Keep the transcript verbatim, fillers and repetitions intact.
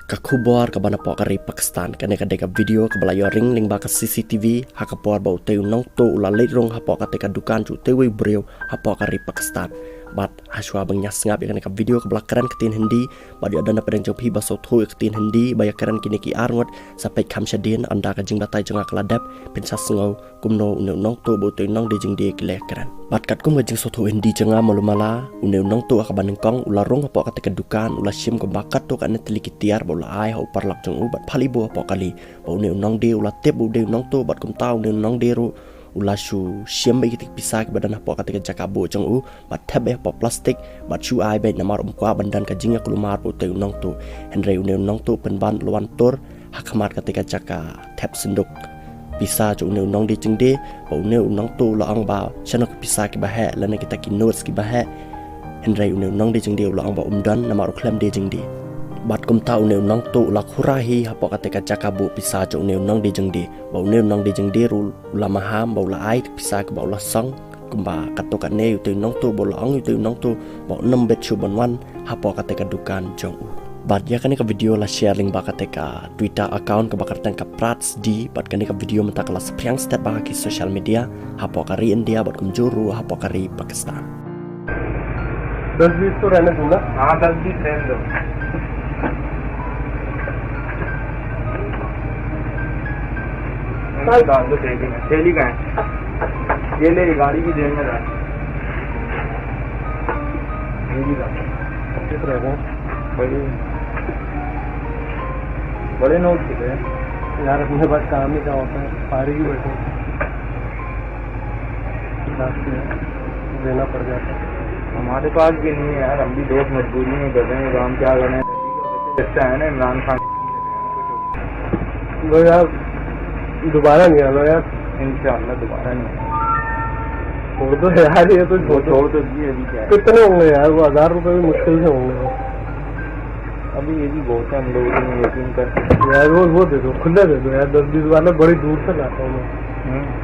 Ka khubor kaba napoh ka ri Pakistan. Kane ka dei ka video kaba la ïoh ring lyngba ka C C T V, ha ka por ba utei u nongtuh u la leit rung hapoh katei ka dukan jong utei uwei u briew hapoh ka ri Pakistan. Bad hashwa ban ïa sngap ïa kane ka video kaba la kren ktien Hindi, bad ïa don na pdeng jong phi ba sngewthuh ïa ktien Hindi ba ïa kren kine ki ar ngut, sa peit kham shadien, ynda ka jingbatai jong nga ka la dep, phin sa sngew kumno une u nongtuh bad utei u nongdie jingdie ki la kren. Bad katkum ka jingsngewthuh Hindi jong nga, malu mala, une u nongtuh ha kaba nyngkong u la rung hapoh katei ka dukan, u la shim kumba katto katne tylli ki tiar bad u la ai ha u paralok jong u bad phah liboh hapoh kali. Bad une u nongdie u la tip ba u dei u nongtuh, bad kumta une u nongdie ruh u la shu shim beit kitei ki pisa kiba don hapoh katei ka jaka buh jong u bad thep beit hapoh plastik bad shu ai beit, namar um kwah ban don ka jingïakulmar bad utei u nongtuh. Hynrei une u nongtuh pynban u la wan tur ha khmat katei ka jaka thep synduk pisa jong une u nongdie jingdie, bad une u nongtuh u la ong ba shano ki pisa kiba heh lane kita ki notes kiba heh. Hynrei une u nongdie jingdie u la ong ba um don, namar u khlem die jingdie. Bad kumta une u nongtuh u la khura hi hapoh katei ka jaka buh pisa jong une u nongdie jingdie, bad une u nongdie jingdie ruh u la maham bad u la ai ki pisa kiba u la song kumba katto katne, utei u nongtuh bad u la ong ïa utei u nongtuh ba un ym bit shuh ban wan hapoh katei ka dukan jong u. Bad ïa kane ka video la share lyngba katei ka Twitter account kaba kyrteng ka Prats D, bad kane ka video mynta ka la saphriang stet bha ha ki social media hapoh ka ri India bad kumjuh ruh hapoh ka ri Pakistan. दस बीस तो रहने दूंगा। हाँ, दस बीस रहने दो। नहीं, डाल दो थैली में। थैली कहाँ है? ये ले, गाड़ी की जेब में डाल। ये भी डाल। किस तरह का? बड़ी, बड़े नोट कितने हैं? यार, अपने पास काम ही क्या होता है, सारे ही बैठे हैं। लास्ट में देना पड़ जाता है। हमारे पास भी नहीं है यार, हम भी बहुत मजबूरी में फंसे हैं, काम क्या करें? अच्छा है ना इमरान खान। वो यार, दोबारा नहीं आना यार। इंशाल्लाह दोबारा नहीं आना। छोड़ दो यार, ये तो वो छोड़ दो। छोड़ तो दिए, अभी क्या है? कितने होंगे यार, वो हजार रुपए भी मुश्किल से होंगे। अभी ये भी बहुत है, हम लोगों को यकीन कर। यार, वो, वो दे दो, खुले दे दो यार, दस बीस वाला, बड़ी दूर से लाता हूँ मैं। हम्म।